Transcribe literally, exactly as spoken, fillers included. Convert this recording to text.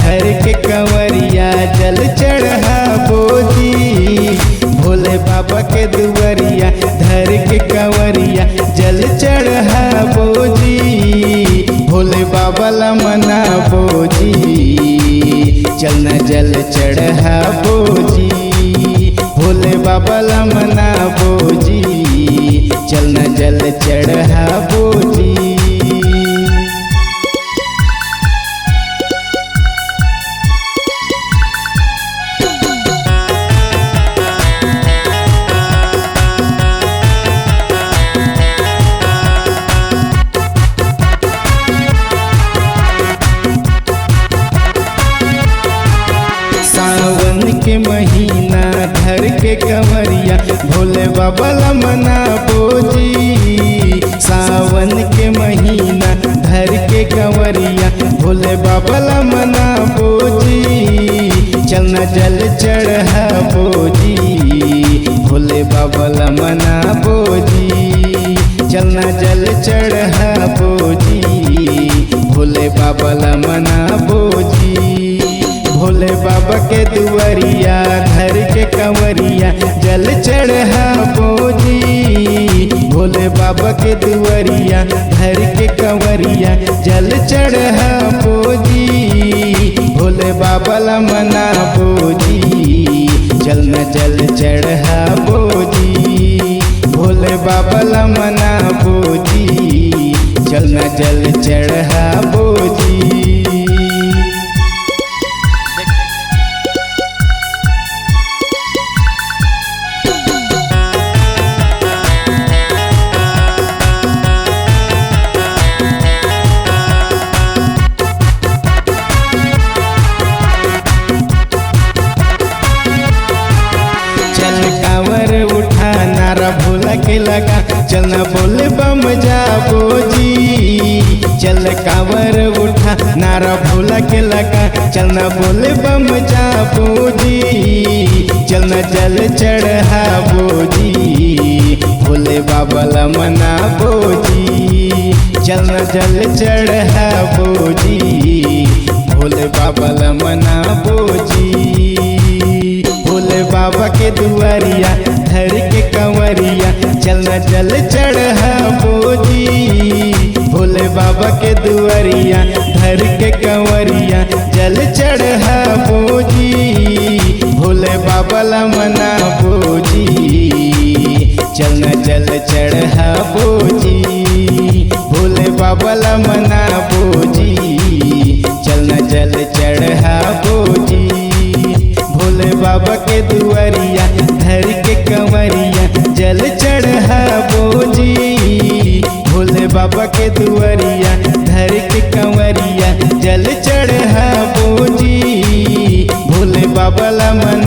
धर के कंवरिया जल चढ़ाबो जी, भोले बाबा के दुआरिया धर के कंवरिया जल चढ़ाबो जी, भोले बाबा ला मनाबो जी, चलना जल चढ़ाबो जी, भोले बाबा ला मनाबो जी, चलना जल चढ़ाबो जी। सावन के महीना धर के कंवरिया भोले बाबा ला मनाबो जी। सावन के महीना धर के कंवरिया भोले बाबा ला मनाबो जी। चलना जल चढ़ाबो जी, भोले बाबा ला मनाबो जी। चलना जल चढ़ाबो जी, भोले बाबा ला मनाबो जी। भोले बाबा के दुआरिया धर के कंवरिया जल चढ़ाबो जी। भोले बाबा के दुआरिया धर के कंवरिया जल चढ़ाबो जी। भोले बाबा ला मनाबो जी, चलना जल चढ़ाबो जी। भोले बाबा ला मनाबो जी, चलना जल चढ़ाबो जी। चल कांवर उठा, नारा भोला के लगा, चलना बोल बम जाबो जी। चल कांवर उठा, नारा भोला के लगा, चलना बोल बम जाबो जी। चलना जल चढ़ाबो जी, भोले बाबा ला मनाबो जी। चलना जल चढ़ाबो जी, भोले बाबा ला मनाबो जी। भोले बाबा के दुआरिया धर के कंवरिया चलना जल चढ़ाबो जी। भोले बाबा के दुआरिया धर के कंवरिया जल चढ़ाबो जी। भोले बाबा ला मनाबो जी, चलना जल चढ़ाबो जी। भोले बाबा ला मनाबो जी, चलना जल चढ़ाबो जी। भोले बाबा के दुआरिया धर के कंवरिया जल चढ़ाबो जी। भोले बाबा के दुआरिया धर के कंवरिया जल चढ़ाबो जी। भोले बाबा ला मना